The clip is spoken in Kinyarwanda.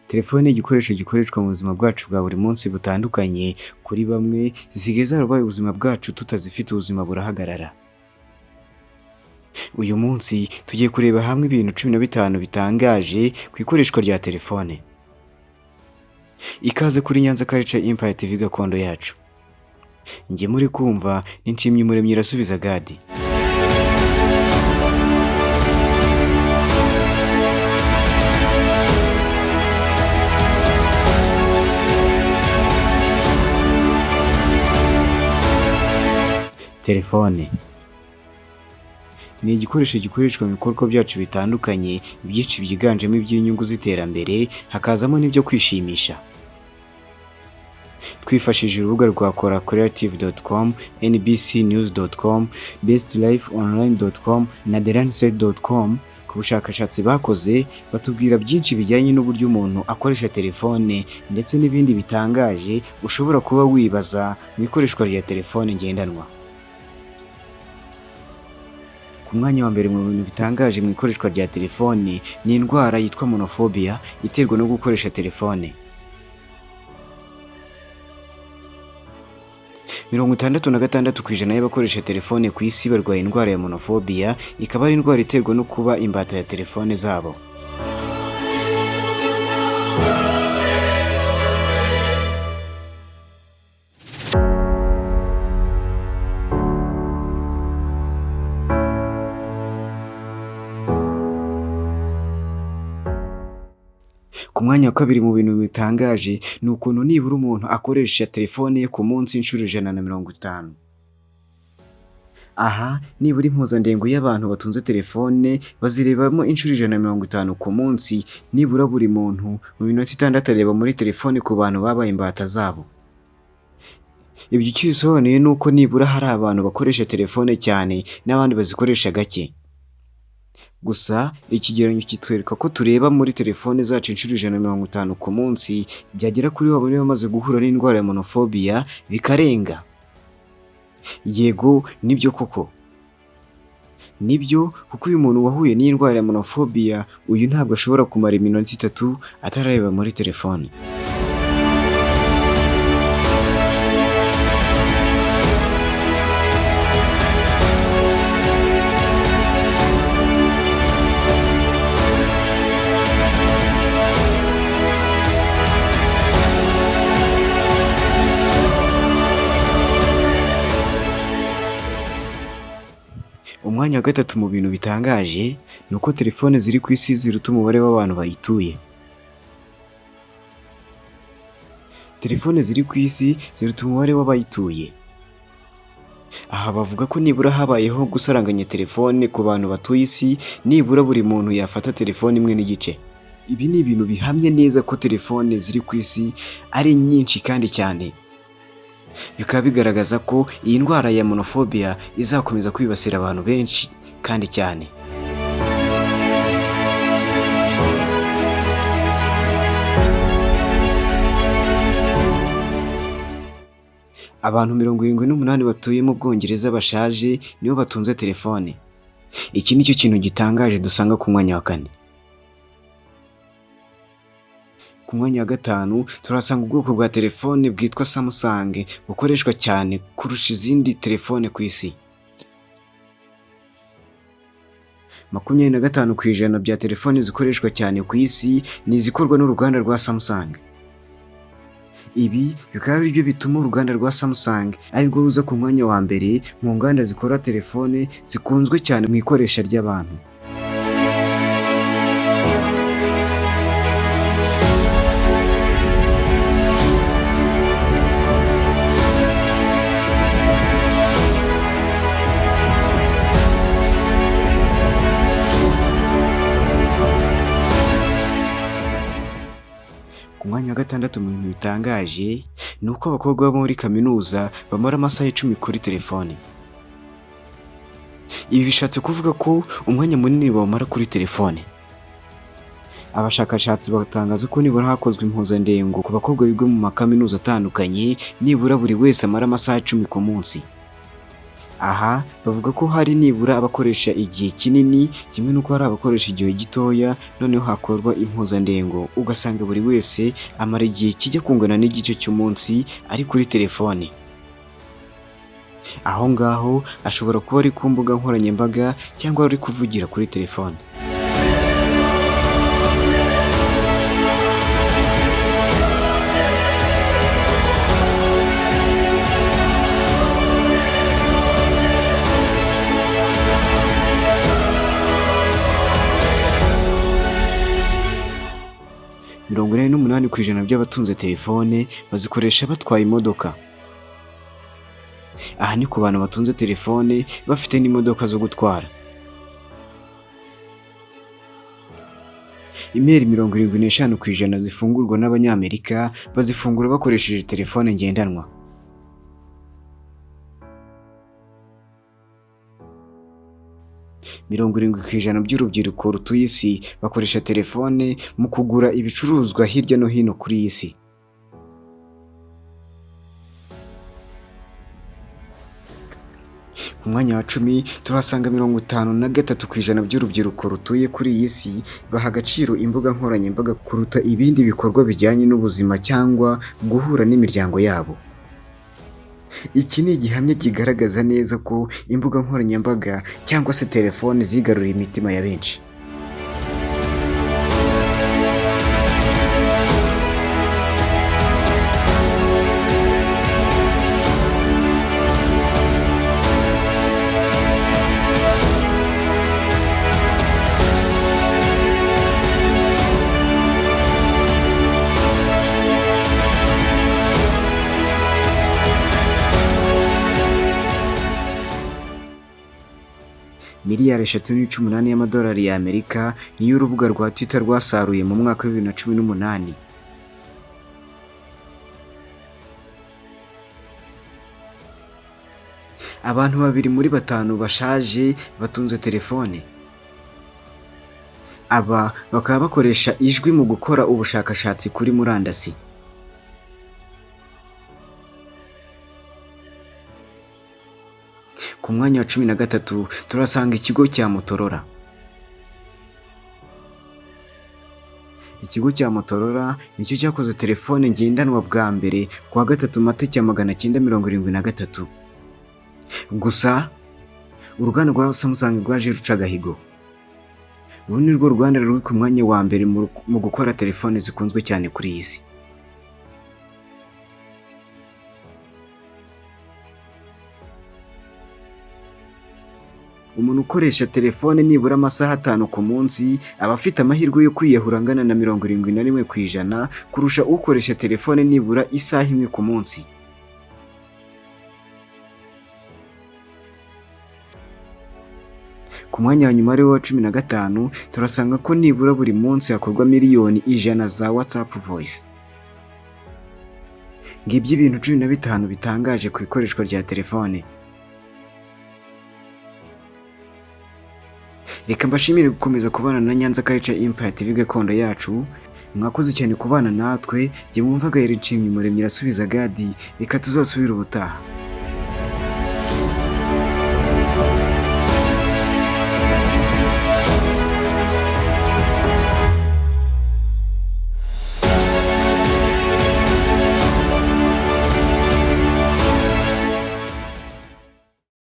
Telefone ni igikoresho gikoreshwa mu buzima bwacu bwa buri munsi butandukanye, kuri bamwe zisigaye zarabaye ubuzima bwacu, tutazifite ubuzima burahagarara. Uyu munsi tugiye kureba hamwe ibintu 15 bitangaje ku ikoreshwa rya telefone. Ikaze kuri Nyanza Culture Empire TV, gakondo yacu. Njye muri kumva ni Nshimyumuremyi Irasubiza Gadi. Telefone ni igikoresho gikoreshwa mu bikorwa byacu bitandukanye, ibyinshi byiganjemo iby'inyungu z'iterambere, hakazamo n'ibyo kwishimisha. Twifashishije urubuga rwa koracreative.com, nbcnews.com, bestlifeonline.com na thelancet.com, ku bushakashatsi bakoze batubwira byinshi bijyanye n'uburyo umuntu akoresha telefone ndetse n'ibindi bitangaje ushobora kuba wibaza mu ikoreshwa rya telefone ngendanwa. Ku mwanya wa mbere mu bintu bitangaje mu ikoreshwa rya telefone ni indwara yitwa monophobia iterwa no gukoresha telefone. 66% y'abakoresha telefone ku isi barwaye indwara ya monophobia, ikaba ari indwara iterwa no kuba imbata ya telefone zabo. Ku mwanya wa kabiri mu bintu bitangaje ni ukuntu nibura umuntu akoresha telefone ye ku munsi inshuro 150. Aha nibura impuzandengo y'abantu batunze telefone bazirebamo inshuro 150 ku munsi, nibura buri muntu mu minota 6 areba muri telefone ku bantu babaye imbata zabo. Ibyo icyo bisobanuye ni uko nibura hari abantu bakoresha telefone cyane n'abandi bazikoresha gake. Gusa ikigereranyo kitwereka ko tureba muri telefone zacu inshuro 150 ku munsi, byagera kuri wa bari bamaze guhura n'indwara ya monophobia bikarenga. Yego, nibyo koko. Nibyo kuko uyu muntu wahuye n'indwara ya monophobia, uyu ntabwo ashobora kumara iminota 3 atarareba muri telefone. Umwanya wa gatatu mu bintu bitangaje ni uko telefone ziri ku isi ziruta umubare w'abantu bayituye. Telefone ziri ku isi ziruta umubare w'abayituye. Aha bavuga ko nibura habayeho gusaranganya telefone ku bantu batuye isi, nibura buri muntu yafata telefone 1.5. Ibi ni ibintu bihamye neza ko telefone ziri ku isi ari nyinshi kandi cyane. Bikaba bigaragaza ko iyi ndwara ya monophobia izakomeza kwibasira abantu benshi kandi cyane. Abantu 78 batuye mu Bwongereza bashaje nibo batunze telefone. Iki nicyo kintu gitangaje dusanga ku mwanya wa kane. Ku mwanya wa gatanu turasanga ubwoko bwa telefone bwitwa Samsung bukoreshwa cyane kurusha izindi telefone ku isi. 25% bya telefone zikoreshwa cyane ku isi ni izikorwa n'uruganda rwa Samsung. Ibi bikaba ari byo bituma uruganda rwa Samsung arirwo ruza ku mwanya wa mbere mu nganda zikora telefone zikunzwe cyane mu ikoresha ry'abantu. Ku mwanya wa gatandatu mu bintu bitangaje ni uko abakobwa bo muri kaminuza bamara amasaha 10 kuri telefone. Ibi bishatse kuvuga ko umwanya munini bawumara kuri telefone. Abashakashatsi batangaza ko nibura hakozwe impuzandengo ku bakobwa biga mu makaminuza atandukanye, nibura buri wese amara amasaha 10 ku munsi. Aha bavuga ko hari nibura abakoresha igihe kinini kimwe n'uko hari abakoresha igihe gitoya, noneho hakorwa impuzandengo ugasanga buri wese amara igihe kijya kungana n'igice cy'umunsi ari kuri telefone. Aho ngaho ashobora kuba ari ku mbuga nkoranyambaga cyangwa ari kuvugira kuri telefone. 88% by'abatunze telefone bazikoresha batwaye imodoka. Aha ni ku bantu batunze telefone bafite n'imodoka zo gutwara. Imeri 75% zifungurwa n'Abanyamerika bazifungura bakoresheje telefone ngendanwa. 70% by'urubyiruko rutuye isi bakoresha telefone mu kugura ibicuruzwa hirya no hino kuri iyi si. Ku mwanya wa 10 turahasanga 53% by'urubyiruko rutuye kuri iyi si baha agaciro imbuga nkoranyambaga kuruta ibindi bikorwa bijyanye n'ubuzima cyangwa guhura n'imiryango yabo. Iki ni igihamya kigaragaza neza ko imbuga nkoranyambaga cyangwa se telefone zigaruriye imitima ya benshi. Miliyari 3.8 y'amadolari y'Amerika niyo urubuga rwa Twitter rwasaruye mu mwaka wa 2018. Abantu 2 muri 5 bashaje batunze telefone. Aba bakaba bakoresha ijwi mu gukora ubushakashatsi kuri murandasi. Ku mwanya wa 13 turasanga ikigo cya Motorola. Ikigo cya Motorola nicyo cyakoze telefone ngendanwa bwa mbere ku wa 3 Mata 1973. Gusa uruganda rwa Samsung rwaje ruca agahigo. Uru ni rwo ruganda ruri ku mwanya wa mbere mu gukora telefone zikunzwe cyane kuri iyi si. Umuntu ukoresha telefone nibura amasaha 5 ku munsi aba afite amahirwe yo kwiyahura angana na 71% kurusha ukoresha telefone nibura isaha imwe ku munsi. Ku mwanya wa nyuma ariwo wa 15 turasanga ko nibura buri munsi hakorwa 100,000,000 za WhatsApp voice. Ngibyo ibintu 15 bitangaje ku ikoreshwa rya telefone. Reka mbashimire gukomeza kubana na Nyanza Culture Empire TV gakondo yacu. Mwakoze cyane kubana natwe. Jye mwumvaga yari Nshimyumuremyi irasubiza Gadi. Reka tuzasubire ubutaha.